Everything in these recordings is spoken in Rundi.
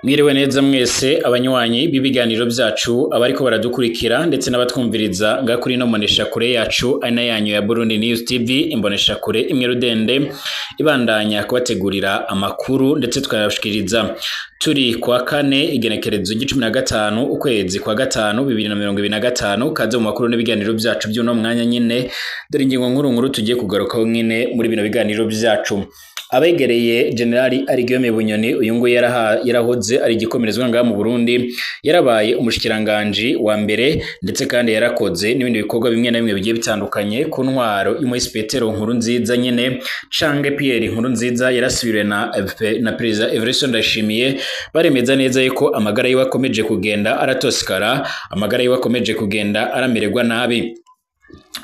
Mwiriwe neza mwese abanywanyi b'ibiganiro vyacu, abariko baradukurikira ndetse n'abatwumviriza nga kuri ino mboneshakure yacu ari na yanyu ya Burundi News TV, imboneshakure imwe rudende ibandanya kubategurira amakuru ndetse tukayabashikiriza. Turi kwa kane, igenekerezo ry'icumi na gatanu, ukwezi kwa gatanu, 2025. Kaze mu makuru n'ibiganiro vyacu by'uno mwanya nyine. Dore ingingo nkuru nkuru tugiye kugarukaho nyine muri bino biganiro vyacu. Abegereye Generali Arigiyome Bunyoni, uyu nguyu yarahoze ari igikomerezwa ngaha mu Burundi, yarabaye umushikiranganji wa mbere, ndetse kandi yarakoze n'ibindi bikorwa bimwe na bimwe bigiye bitandukanye ku ntwaro y'umuhisi Petero Nkurunziza nyene canke Pierre Nkurunziza, yarasubiriwe na Perezida Evariste Ndayishimiye. Baremeza neza yuko amagara yiwe akomeje kugenda aratosikara, amagara yiwe akomeje kugenda aramererwa nabi.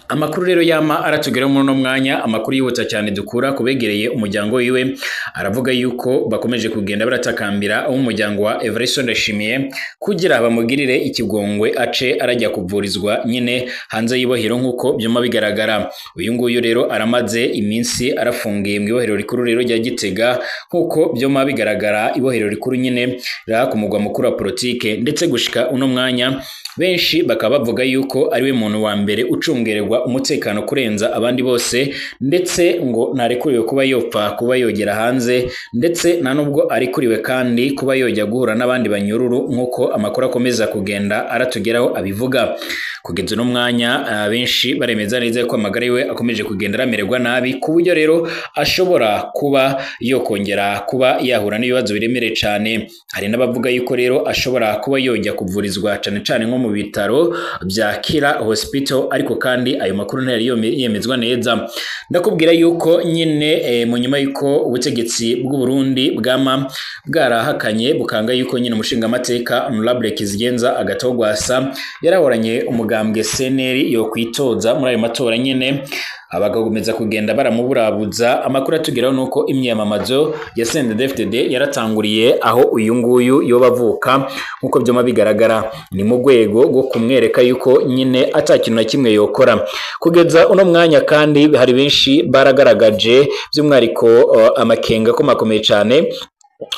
Amakuru rero yama aratugeraho muri uno mwanya, amakuru yihuta cyane dukura kubegereye umuryango wiwe, aravuga yuko bakomeje kugenda baratakambira abo umuryango wa Evariste Ndayishimiye kugira bamugirire ikigongwe ace arajya kuvurizwa nyine hanze y'ibohero nk'uko byuma bigaragara. Uyu nguyu rero aramaze iminsi arafungiye mu ibohero rikuru rero rya Gitega, nk'uko byuma bigaragara, ibohero rikuru nyine riri ku mugwa mukuru wa politike. Ndetse gushika uno mwanya benshi bakaba bavuga yuko ariwe muntu wa mbere ucungererwa umutekano kurenza abandi bose, ndetse ngo ntarekuriwe kuba yopfa kuba yogera hanze, ndetse nta nubwo arekuriwe kandi kuba yojya guhura n'abandi banyururu, nk'uko amakuru akomeza kugenda aratugeraho abivuga. Kugeza uno mwanya benshi baremeza neza ko amagara yiwe akomeje kugenda aramererwa nabi, ku buryo rero ashobora kuba yokongera kuba yahura n'ibibazo biremereye cane. Hari n'abavuga yuko rero ashobora kuba yojya kuvurizwa cane cane nko mu bitaro bya Kira Hospital, ariko kandi ayo makuru ntiyari yemezwa neza. Ndakubwira yuko nyine mu nyuma yuko ubutegetsi bw'u Burundi bwama bwarahakanye bukanga yuko nyine umushingamateka Honorable Kizigenza Agathon Rwasa yarahoranye umugambwe CNL yo kwitoza muri ayo matora nyine, abagomeza kugenda baramuburabuza. Amakuru atugeraho nuko imyamamazo ya CNDD-FDD yaratanguriye aho uyu nguyu yoba avuka, nkuko byoma bigaragara, ni mu rwego rwo kumwereka yuko nyine ata kintu na kimwe yokora kugeza uno mwanya. Kandi hari benshi baragaragaje by'umwihariko amakenga ko makomeye cyane,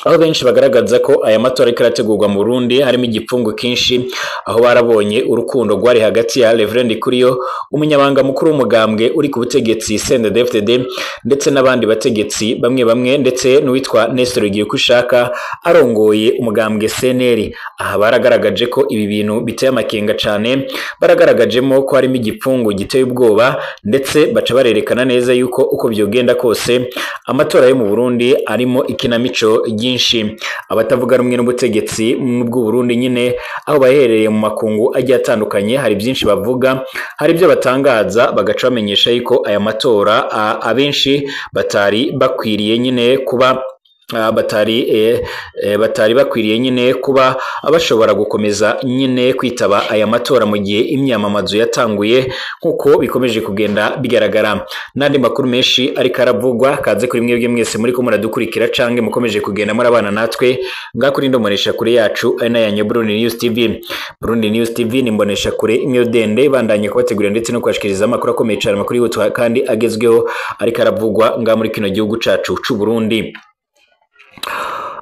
aho benshi bagaragaza ko aya matora ariko arategurwa mu Burundi harimo igipfungu kinshi, aho barabonye urukundo rwari hagati ya Reverend Kuriyo, umunyabanga mukuru w'umugambwe uri ku butegetsi CNDD-FDD, ndetse n'abandi bategetsi bamwe bamwe, ndetse n'uwitwa Nestor Girikushaka arongoye umugambwe CNL. Aha baragaragaje ko ibi bintu biteye amakenga cane, baragaragajemo ko harimo igipfungu giteye ubwoba, ndetse baca barerekana neza yuko uko byogenda kose amatora yo mu Burundi arimo ikinamico ryinshi. Abatavuga rumwe n'ubutegetsi bw'u Burundi nyine, aho baherereye mu makungu agiye atandukanye, hari byinshi bavuga, hari ibyo batangaza, bagaca bamenyesha yuko aya matora abenshi batari bakwiriye nyine kuba batari bakwiriye nyine kuba bashobora gukomeza nyine kwitaba aya matora mu gihe imyamamazo yatanguye, nk'uko bikomeje kugenda bigaragara n'andi makuru menshi ariko aravugwa. Kaze kuri mwebwe mwese muri ko muradukurikira canke mukomeje kugenda murabana natwe ngaha kuri ndomonesha kure yacu ari nayanyu Burundi News TV. Burundi News TV ni imbonesha kure imwe dende ibandanye kubategurira ndetse no kubashikiriza amakuru akomeye cyane, amakuru yihuta kandi agezweho ariko aravugwa ngaha muri kino gihugu cacu c'u Burundi.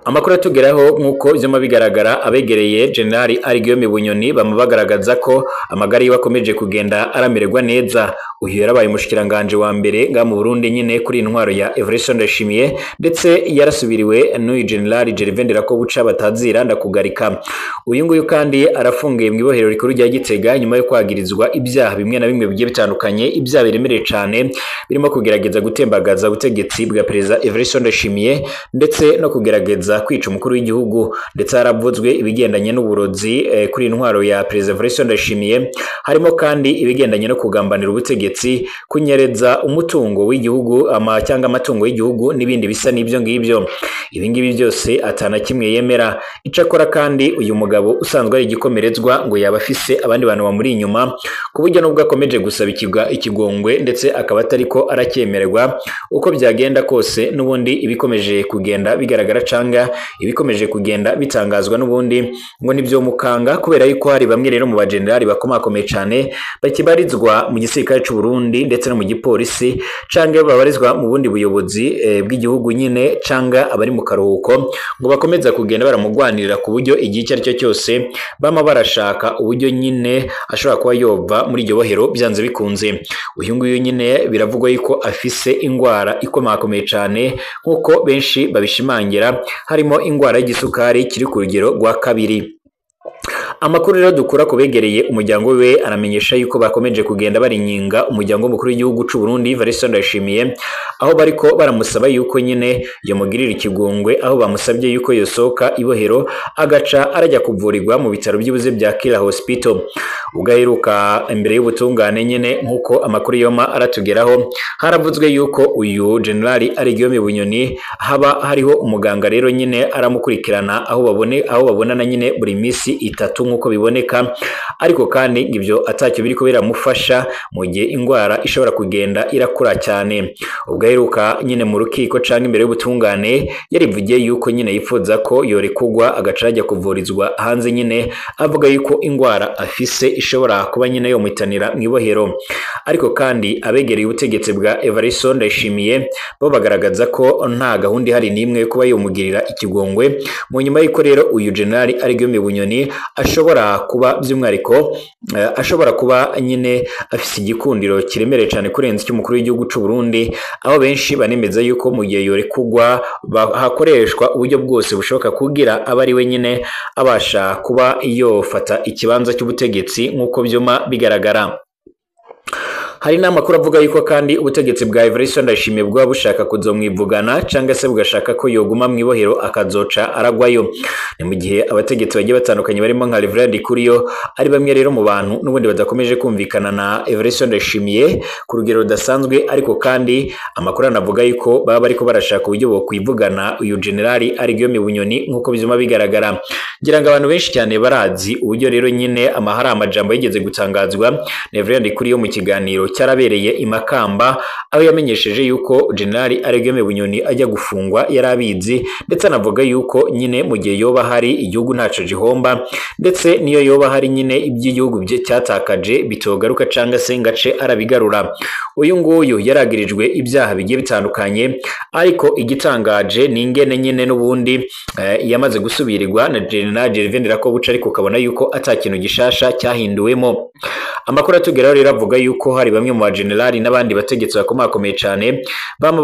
Amakuru atugeraho, nk'uko vyama bigaragara, abegereye General Guillaume Bunyoni bama bagaragaza ko amagara yiwe akomeje kugenda aramererwa neza. Uyu yarabaye umushikiranganje wa mbere nga mu Burundi nyine kuri intwaro ya Evariste Ndayishimiye, ndetse yarasubiriwe n'uyu General Gervais Ndirakobuca batazira ndakugarika. Uyu nguyu kandi arafungiye mu ibohero rikuru rya Gitega nyuma yo kwagirizwa ibyaha bimwe na bimwe bigiye bitandukanye, ibyaha biremereye cane birimo kugerageza gutembagaza ubutegetsi bwa Perezida Evariste Ndayishimiye, ndetse no kugerageza kwica umukuru w'igihugu. Ndetse haravuzwe ibigendanye n'uburozi kuri intwaro ya Perezida Evariste Ndayishimiye, harimo kandi ibigendanye no kugambanira ubutegetsi, kunyereza umutungo w'igihugu ama cyangwa amatungo y'igihugu, n'ibindi bisa n'ibyo ngibyo. Ibi ngibi byose atana kimwe yemera. Icakora kandi uyu mugabo usanzwe ari igikomerezwa ngo yaba afise abandi bantu bamuri inyuma, ku buryo nubwo akomeje gusaba ikigongwe ndetse akaba atariko aracyemererwa, uko byagenda kose n'ubundi ibikomeje kugenda bigaragara canke canga ibikomeje kugenda bitangazwa n'ubundi ngo nivyo mukanga, kubera yuko hari bamwe rero mu bagenerali bakomakomeye cane bakibarizwa mu gisirikare c'u Burundi ndetse no mu gipolisi canke babarizwa mu bundi buyobozi bw'igihugu nyine canga abari mu karuhuko, ngo bakomeza kugenda baramugwanirira ku buryo igihe icyo ari cyo cyose bama barashaka uburyo nyine ashobora kuba yova muri iryo bohero byanze bikunze. Uyu nguyu nyine biravugwa yuko afise ingwara ikomakomeye cane nkuko benshi babishimangira, harimo ingwara y'igisukari kiri ku rugero rwa 2. Amakuru rero dukura kubegereye umuryango we aramenyesha yuko bakomeje kugenda baringinga umuryango mukuru w'igihugu c'u Burundi Evariste Ndayishimiye, aho bariko baramusaba yuko nyine yomugirira ikigongwe, aho bamusabye yuko yosohoka ibohero agaca arajya kuvurirwa mu bitaro by'ubuze bya Kira Hospital. Ugaheruka imbere y'ubutungane nyine nkuko amakuru yoma aratugeraho, haravuzwe yuko uyu General Guillaume Bunyoni haba hariho umuganga rero nyine aramukurikirana aho babone aho babonana nyine buri misi 3 nkuko biboneka, ariko kandi ibyo atacyo biriko biramufasha mu gihe ingwara ishobora kugenda irakura cyane. Ubwo aheruka nyine mu rukiko canke imbere y'ubutungane yarivugiye yuko nyine yifuza ko yorekugwa agaca ajya kuvurizwa hanze nyine, avuga yuko ingwara afise ishobora kuba nyine yomuhitanira mw'ibohero. Ariko kandi abegereye ubutegetsi bwa Evariste Ndayishimiye bo bagaragaza ko nta gahunda ihari n'imwe kuba yomugirira ikigongwe, mu nyuma y'uko rero uyu General Guillaume Bunyoni ashobora kuba by'umwihariko ashobora kuba nyine afise igikundiro kiremereye cyane kurenza icy'umukuru w'igihugu c'u Burundi, aho benshi banemeza yuko mu gihe yorekugwa hakoreshwa uburyo bwose bushoboka kugira aba ari we nyine abasha kuba yofata ikibanza cy'ubutegetsi nk'uko byuma bigaragara. Hari n'amakuru avuga yuko kandi ubutegetsi bwa Evariste Ndayishimiye bwa bushaka kuzomwivugana canga se bugashaka ko yoguma mw'ibohero akazoca aragwayo. Ni mu gihe abategetsi bagiye batandukanye barimo nka Reverend Ndikuriyo ari bamwe rero mu bantu n'ubundi badakomeje kumvikana na Evariste Ndayishimiye ku rugero rudasanzwe, ariko kandi amakuru anavuga yuko baba bariko barashaka uburyo bwo kwivugana uyu General Guillaume Bunyoni nkuko bizuma bigaragara. Ngira ngo abantu benshi cyane barazi uburyo rero nyine amahari amajambo yigeze gutangazwa na Reverend Ndikuriyo mu kiganiro cyarabereye i Makamba, aho yamenyesheje yuko General Guillaume Bunyoni ajya gufungwa yarabizi, ndetse anavuga yuko nyine mu gihe yoba hari igihugu ntaco gihomba, ndetse niyo yoba hari nyine iby'igihugu bye cyatakaje bitogaruka canga se ngace arabigarura. Uyu nguyu yaragirijwe ibyaha bigiye bitandukanye, ariko igitangaje ni ingene nyine n'ubundi yamaze gusubirirwa na General Gervais Ndirakobuca, ariko ukabona yuko atakintu gishasha cyahinduwemo. Amakuru atugeraho rero avuga yuko hari bamwe mu bagenerali n'abandi bategetsi bakomakomeye cyane baba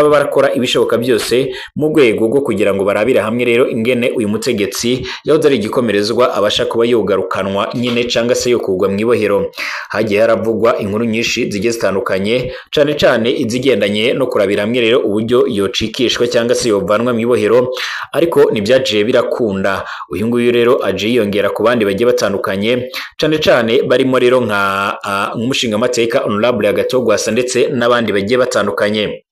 barakora ibishoboka byose mu rwego rwo kugira ngo barabire hamwe rero ingene uyu mutegetsi yahoze ari igikomerezwa abasha kuba yogarukanwa nyine canga se yokugwa mw'ibohero. Hagiye haravugwa inkuru nyinshi zigiye zitandukanye, cane cane izigendanye no kurabira hamwe rero uburyo yocikishwa cyangwa se yovanwa mw'ibohero, ariko ntibyaje birakunda. Uyu nguyu rero aje yiyongera ku bandi bagiye batandukanye, cane cane barimo rero nka umushingamateka Honorable Agathon Rwasa ndetse n'abandi bagiye batandukanye.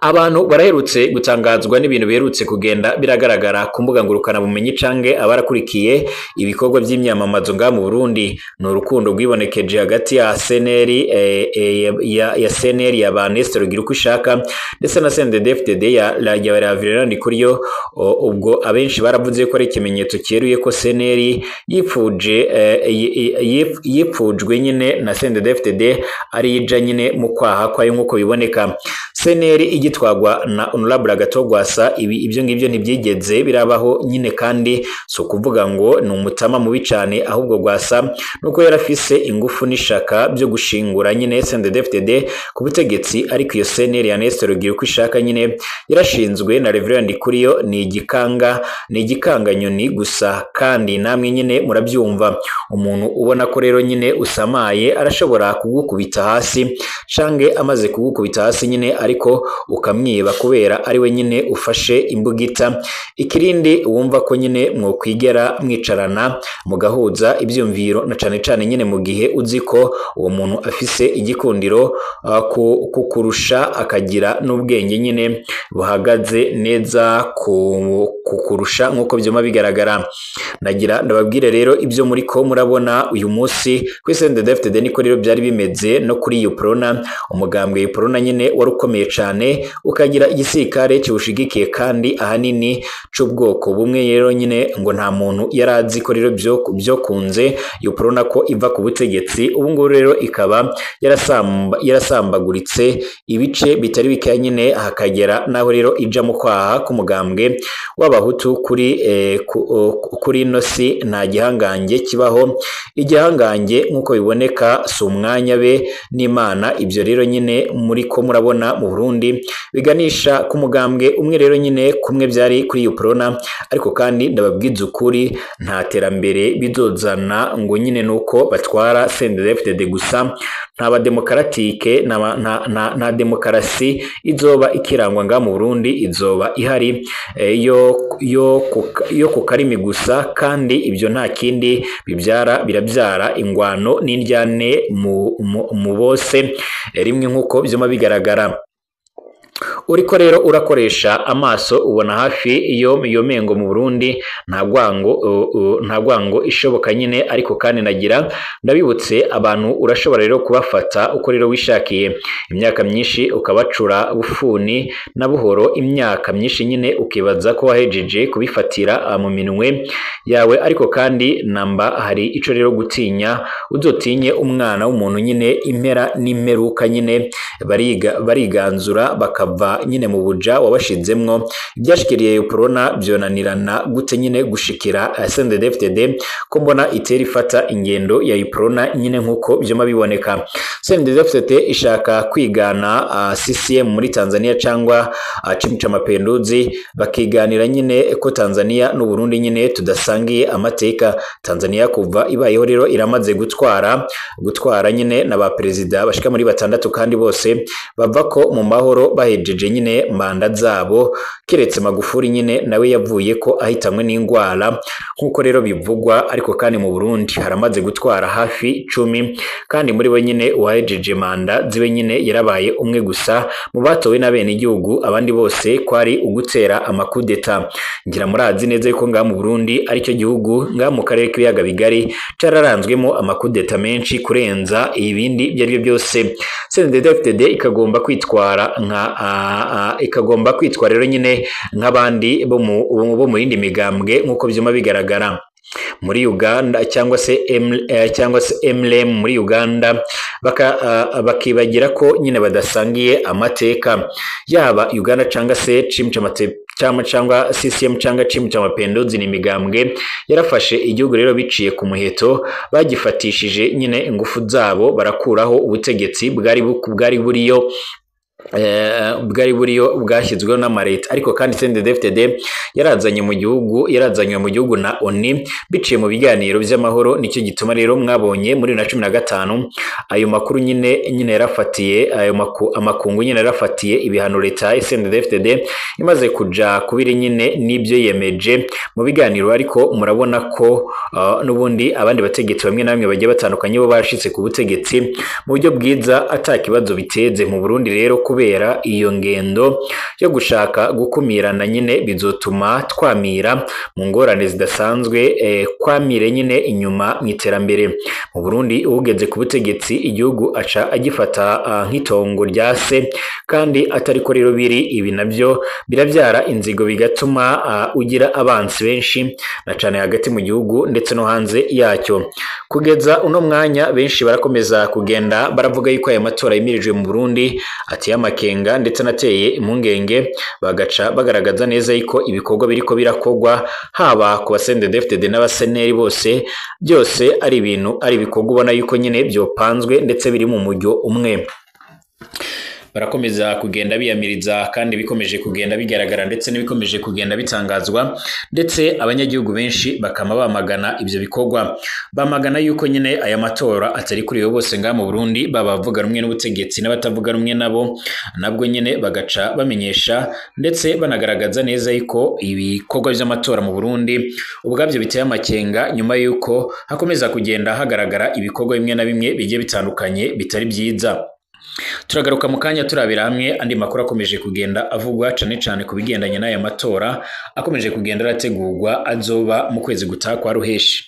Abantu baraherutse gutangazwa n'ibintu biherutse kugenda biragaragara ku mbuga ngurukana bumenyi canke abarakurikiye ibikorwa by'imyamamazo nga mu Burundi. Ni urukundo rwibonekeje hagati ya CNL ya CNL ya ba Nestor Girukwishaka ndetse na CNDD-FDD ya Reverend Ndikuriyo. Ubwo abenshi baravuze ko ari ikimenyetso cyeruye ko CNL yipfuje yipfujwe nyine na CNDD-FDD ari ija nyine mu kwaha kwayo nkuko biboneka. CNL igitwagwa na Honorable Agathon Rwasa, ibi ibyo ngibyo ntibyigeze birabaho nyine, kandi so kuvuga ngo ni umutama mubi cyane, ahubwo Rwasa nuko yarafise ingufu n'ishaka byo gushingura nyine CNDD-FDD ku butegetsi, ariko iyo CNL ya Nestor Girukwishaka nyine yarashinzwe na Reverend Ndikuriyo ni igikanga ni igikanganyoni gusa, kandi namwe nyine murabyumva. Umuntu ubona ko rero nyine usamaye arashobora kugukubita hasi cange amaze kugukubita hasi nyine ariko ukamwiba kubera ari we nyine ufashe imbugita. Ikirindi wumva ko nyine mwokwigera mwicarana mugahuza ibyumviro, na cane cane nyine mu gihe uzi ko uwo muntu afise igikundiro kukurusha akagira n'ubwenge nyine buhagaze neza kukurusha nkuko byuma bigaragara. Nagira ndababwire rero ibyo muri ko murabona uyu munsi kuri CNDD-FDD niko rero byari bimeze no kuri Uprona. Umugambwe Uprona nyine wari ukomeye cyane ukagira igisirikare kiwushigikiye kandi ahanini c'ubwoko bumwe rero nyine ngo nta muntu yarazi ko rero byo kunze Uprona ko iva ku butegetsi. Ubu ngubu rero ikaba yarasambaguritse ibice bitari bikeya nyine, hakagera naho rero ija mu kwaha k'umugambwe w'abahutu kuri ino si nta gihangange kibaho. Igihangange nk'uko biboneka si umwanya be n'Imana. Ibyo rero nyine muri ko murabona mu Burundi biganisha ku mugambwe umwe rero nyine kumwe byari kuri Uprona. Ariko kandi ndababwiza ukuri, nta terambere bizozana ngo nyine nuko batwara CNDD-FDD gusa. Nta bademokaratike, nta demokarasi izoba ikirangwa nga mu Burundi. Izoba ihari yo ku karimi gusa, kandi ibyo nta kindi bibyara, birabyara ingwano n'indyane mu bose rimwe nk'uko byuma bigaragara. Uriko rero urakoresha amaso ubona hafi iyo mengo mu Burundi nta gwango ishoboka nyine. Ariko kandi nagira ndabibutse, abantu urashobora rero kubafata uko rero wishakiye imyaka myinshi, ukabacura bufuni na buhoro imyaka myinshi nyine, ukibaza ko wahejeje kubifatira mu minwe yawe. Ariko kandi namba hari ico rero gutinya, uzotinye umwana w'umuntu nyine. Impera n'imperuka nyine bariga bariganzura, bakava nyine mu buja wabashizemwo. Ibyashikiriye Uprona byonanirana gute nyine gushikira CNDD-FDD, ko mbona itera ifata ingendo ya Uprona nyine nkuko byoma biboneka? CNDD-FDD ishaka kwigana CCM muri Tanzania cyangwa Chama cha Mapinduzi, bakiganira nyine ko Tanzania n'u Burundi nyine tudasangiye amateka. Tanzania kuva ibayeho rero iramaze gutwara nyine na ba perezida bashika muri batandatu, kandi bose bava ko mu mahoro bahejeje nyine manda zabo, keretse Magufuli nyine nawe yavuye ko ahitanwe n'ingwara nkuko rero bivugwa. Ariko kandi mu Burundi haramaze gutwara hafi 10, kandi muri bo nyine uwahejeje manda ziwe nyine yarabaye umwe gusa mu batowe n'abene igihugu, abandi bose kwari ugutera amakudeta. Ngira murazi neza yuko ngaha mu Burundi aricyo gihugu ngaha mu karere k'ibiyaga bigari cararanzwemo amakudeta menshi kurenza ibindi ibyo ari byo byose. CNDD-FDD ikagomba kwitwara rero nyine nk'abandi bo mu yindi migambwe nk'uko byuma bigaragara muri Uganda cyangwa se MLM muri Uganda, bakibagira ko nyine badasangiye amateka, yaba Uganda cyangwa se chama cyangwa CCM cyangwa Chama cha Mapinduzi. Ni imigambwe yarafashe igihugu rero biciye ku muheto, bagifatishije nyine ingufu zabo, barakuraho ubutegetsi bwari buriyo bwashyizweho n'amareta. Ariko kandi CNDD-FDD yarazanywe mu gihugu na ONU biciye mu biganiro by'amahoro. Nicyo gituma rero mwabonye muri 2015 ayo makuru nyine yarafatiye ayo amakungu nyine yarafatiye ibihano leta CNDD-FDD imaze kuja kubiri nyine n'ibyo yemeje mu biganiro. Ariko murabona ko n'ubundi abandi bategetsi bamwe na bamwe bagiye batandukanye bo bashitse ku butegetsi mu buryo bwiza ata kibazo biteze. Mu Burundi rero, kubera iyo ngendo yo gushaka gukumirana nyine, bizotuma twamira mu ngorane zidasanzwe, kwamire nyine inyuma mu iterambere. Mu Burundi ugeze ku butegetsi igihugu aca agifata nk'itongo rya se, kandi atariko rero biri. Ibi nabyo birabyara inzigo, bigatuma ugira abansi benshi na cane hagati mu gihugu ndetse no hanze yacyo. Kugeza uno mwanya benshi barakomeza kugenda baravuga yuko aya matora yimirijwe mu Burundi ateye amakenga ndetse anateye impungenge, bagaca bagaragaza neza yuko ibikorwa biriko birakogwa haba ku ba CNDD-FDD n'abaseneri bose, byose ari ibintu, ari ibikorwa ubona yuko nyine byopanzwe ndetse biri mu mujyo umwe. Barakomeza kugenda biyamiriza, kandi bikomeje kugenda bigaragara ndetse n'ibikomeje kugenda bitangazwa, ndetse abanyagihugu benshi bakama bamagana ibyo bikorwa, bamagana yuko nyine aya matora atari kuri bose ngaha mu Burundi, baba bavuga rumwe n'ubutegetsi n'abatavuga rumwe nabo nabwo nyine. Bagaca bamenyesha ndetse banagaragaza neza yuko ibikorwa by'amatora mu Burundi ubwabyo biteye amakenga, nyuma yuko hakomeza kugenda hagaragara ibikorwa bimwe na bimwe bigiye bitandukanye bitari byiza. Turagaruka mu kanya turabira hamwe andi makuru akomeje kugenda avugwa, cane cane ku bigendanye n'aya matora akomeje kugenda arategurwa azoba mu kwezi gutaha kwa ruheshi.